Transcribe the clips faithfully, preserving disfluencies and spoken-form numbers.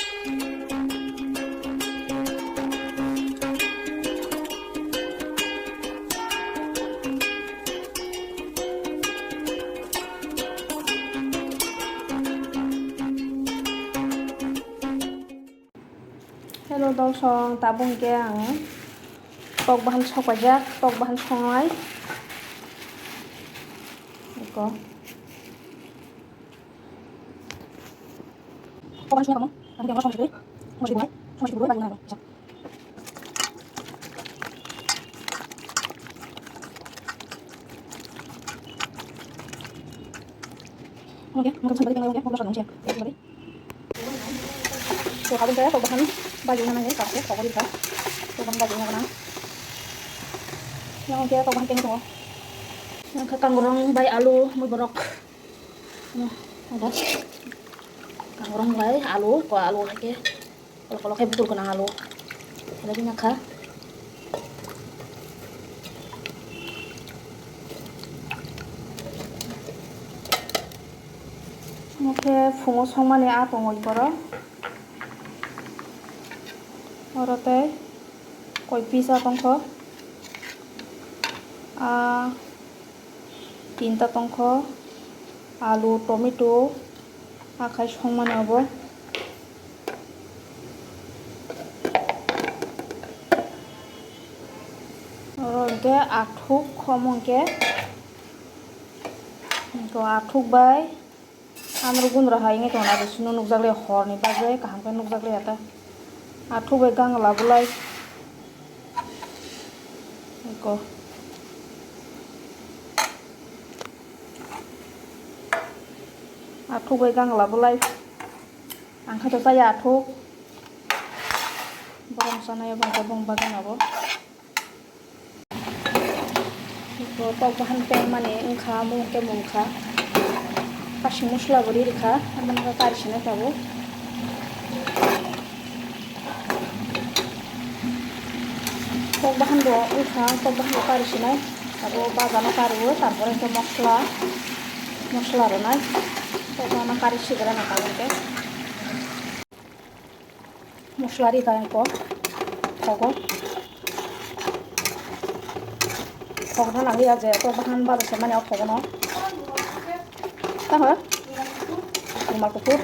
Hello, dorsong, tabuk hwnkhe ang tok bahan sok paijak, tok bahan songnai. Eko. Tok bahan songnai tamo? Tabuk hwnkhe ang songnai, songnai, songnai, songnai, songnai. Oke, mungkin sampai tinggal, oke, mau pesan, oke. Oke, sampai. So, habis saya tok bahan baju mana ni, pakai tok bahan, tok bahan baju mana? Yang oke, tok bahan tinggal. Yang ke kanggurung bai alu, mui borok. Nah, ada. Kanggurung bai alu, ko alu oke. Kolok kolok khe bukur gwnang alu. Belai kheno kha. Omo khe phungo songmani a tongwi borok. Oro tei koi pisa tongkho. A tinta tongkho. Alu, tomato, akhai songmani obo. Oro hwnkhe athuk, omo hwnkhe, hwnkhe athuk bai amrok gundra hai wngwi tongna, bisi no nukjak liya, horni bagwi kaham khe nukjak liya ta. Athuk bai gangla bulai. Eko. Athuk bai gangla bulai. Ang khe to chaya athuk. Borok sanai bangkha bong bagwi nabo. Eko tok bahan peng mani wngkha, mung khe mungkha. Kasing mosla bo ri rikha, aboni bagwi kari sinai tabuk. Tok bahan bo wngkha, tok bahan bo kari sinai. Abo baja no kari o, tarpore hwnkhe mosla, mosla rwnai. Tok bahan no kari sigra na tabuk khe. Mosla ri ta eko thogo. Thogna nangya je tok bahan bado se mani o thogo no. Taho? Kurma kuphur.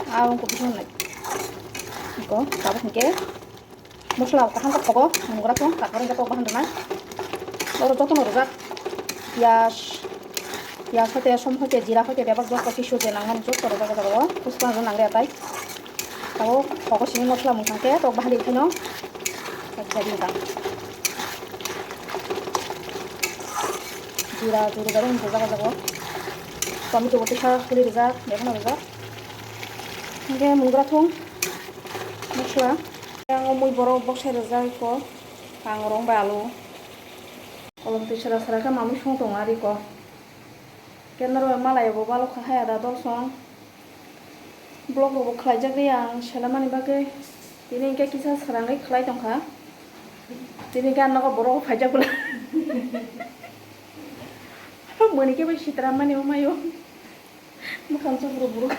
Aw kuphur nai. Eko tabuk hwnkhe. Mosla kaham khe thogo, mungura thung, tarpore hwnkhe tok bahan rwnai. Oro jotono rwjak. Piyaj, piyaj hoite, som hoite, jira hoite, bebak joto kisu je nangmani joto rwjak o jaga o. Puspang rw nang rw tai. Tabuk thogo simi mosla mung thang khe tok bahan ri phano. Jira juru jara hwnkhe jaga jaga o. Tomato bo tisa huli rwjak, bebak no rwjak. Hwnkhe mungura thung mosla. Yang mui borok bokse rwjak eko. Kangrong bai alu. Kolom twi sra sra khe mamui song tongo ari ko. Kenaro malai bo balok kha haya da dol song. Vlog rok bo khlai jak ri ang sela mani bagwi. Tini hwnkhe kisa srangwi khlai tong kha. Tini hwnkhe ang nogo borok phai jak bwla. Mani khe bai sitra mani o mayo. Mwkhang chukru buru.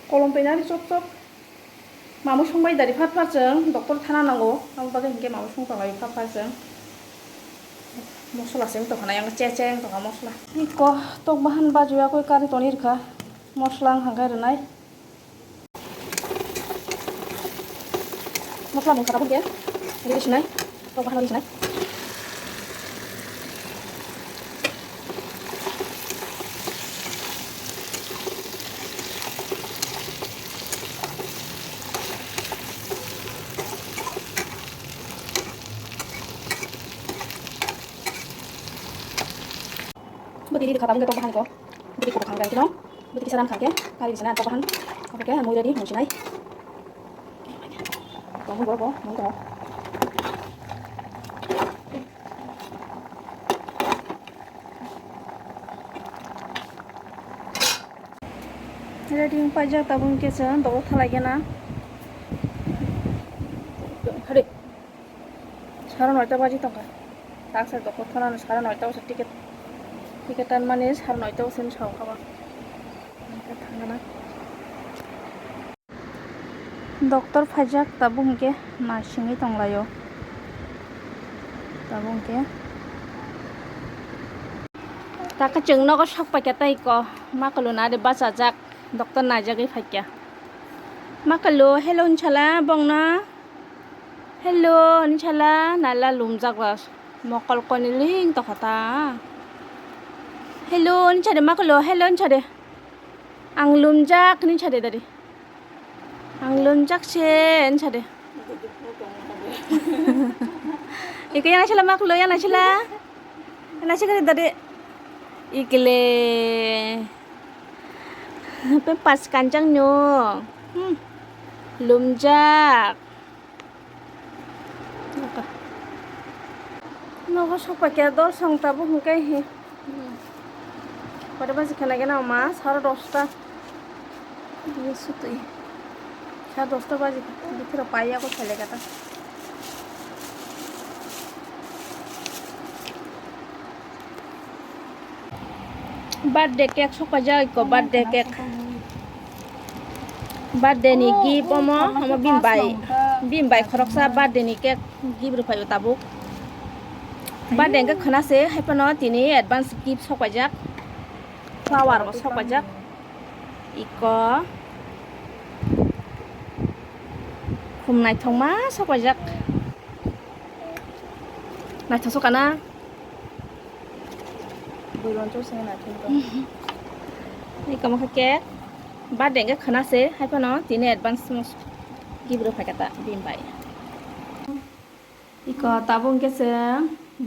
Kolom peinani chop chop. Mamui songbai dari phar phar chwng doctor thana nango. Abo bagwi hinkhe mamui song tonglai phar phar chwng. Mosla se wng tongkha na yang che che wng tongkha mosla. Iko tok bahan baju yakui kari toni rwkha. Mosla wng hangkhe rwnai. Mosla mung kha tabuk khe ri sinai, tok bahan ri sinai. Bwtwi ri kha tabuk khe tok bahan ko. Bwtwi kha bwkhang khe no. Bwtwi kisa ran kha khe kari sinai tok bahan. Oke, mui ready mung sinai. Tongmung borok bo mung tongo. Ready wng paijak tabuk khe chwng dogo thalai gana. Hade. Sare noita baji tongkha. Taksa dogo thalano sare noita bwsa ticket. Ticket tanmani sare noita bwsa ni sao kha ba. Thang gana. Doctor phaijak tabuk hwnkhe naisingwi tonglaio. Tabuk hwnkhe taka chwng nogo sok paikha tei ko makulu nari bachajak doctor naijagwi phaikha. Makulu hello hinsala bongno. Hello, hinsala nala lumjak ras mokol koni ling tokha ta. Hello, hinsade maklo, hello, hinsade. Ang lumjak, hinsade dari. Ang lumjak se, hinsade. Ike yang sila maklo, yang sila. Yang sila dari. Ikle. Pe pas kanjang nyo. Hmm. Lumjak. Nogo sokpai khe dol song tabuk hwnkhe hi. Kota baji khana gana ma saro dosta. Ye sutui. Saro dosta baji bithoro paiya ko sale kata. Birthday cake sokpaijak ikko, birthday cake. Birthday ni gift omo, omo bini bai, bini bai khoroksa birthday ni cake gift rwphaio tabuk. Birthday hwnkhe khwna se, haiphano tini advance gift sokpaijak. Flower bo sokpaijak. Ikko. Khum naithokma sokpaijak. Naithok sokana. Buiron chusing naithok tong. Ni kamo khe cake. Birthday hwnkhe khwna se, haiphano tini advance mo gift rwphai kha ta bini bai. Iko tabuk hwnkhe se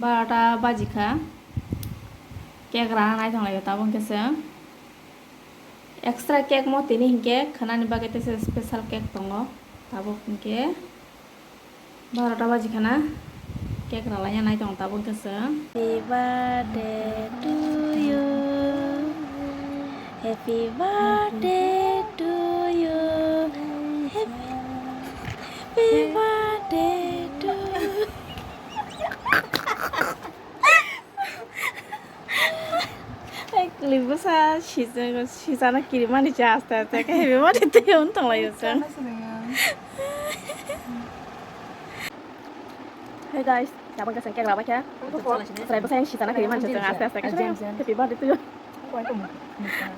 barota baji kha. Cake rana nai tong laio tabuk hwnkhe se. Extra cake mo tini hinkhe khwnani bagwi teisa special cake tongo. Tabuk hinkhe barota baji khana cake ralaina nai tongo tabuk hwnkhe se. Happy birthday to you. Happy birthday to you. Happy, happy birthday to you. Ai, kwlwi bwsa sijak, sijana kirimani se aste aste khe happy birthday twi hwn tonglaio chwng. Hey guys, tabuk khe chwng cake rwbaikha. Chwrai bwsa yang sijana kirimani se chwng aste aste khe happy birthday twi hwn.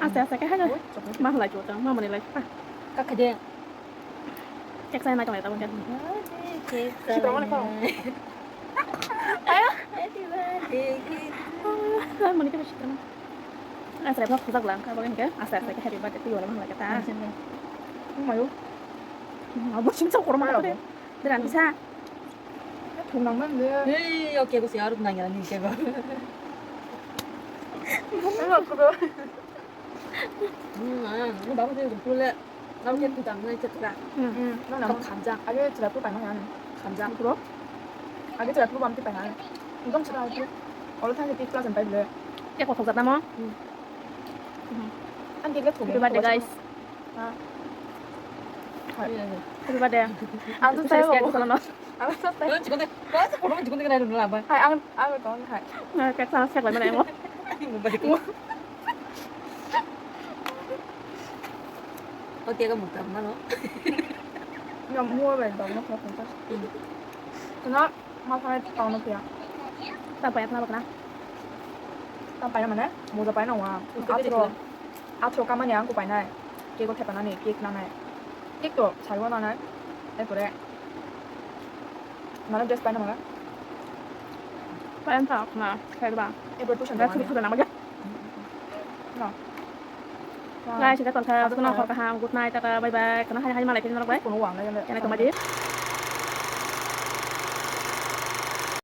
Aste aste khe haino ma halai chwng ma mani lai. Kaka de. Cake sana kami tamu kan. Cake sana. Ayo. Happy birthday. Kan mani kita sih kan. Asal apa khudak lang, kalau kan aste aste happy birthday to you orang lagi ta. Mayo. Abu sing sa korma apa deh. Dengan bisa. Thung nang man le. Hei, oke, ko siar nang ya ni ke ba. Ano ko do. Hmm, ah, ano babu de pule. Nang ke tu dam nai chakra. Hmm. Nang nang khamjak. Age chakra tu paina han. Khamjak. Bro. Age chakra tu bam ti paina. Dong chakra tu. Olo thang ke ti class and five le. Cake kothok jatna mo? Hmm. Ang cake le thok. Happy birthday, guys. Ha. Hai. Happy birthday. Ang tu saya cake kono. Ang tu saya. Chikon de, kau tu kono chikon de kena dulu apa? Hai, ang, ang kono hai. Nah, cake sana cake lagi mana mo? Ang mau balik. Oke, kamu tak mana? Yang mau balik dong, mau kono. Kena masalah tahun apa ya? Tak payah kenapa kena? Tak payah mana? Mau tak payah nawa. Atro. Atro kamani ang kupainai. Cake o thepanani, cake nanai. Cake to saibo nanai. Erpore mane dress paina maga. Paina ta na, khairba. Erpore tuition. Dress paina maga. No. Guys, sida tongkha, sida nongkhor kaham, good night, tata, bye bye. Kana hai hai malai kini norok bai. Kono wang lai. Kena kemadi.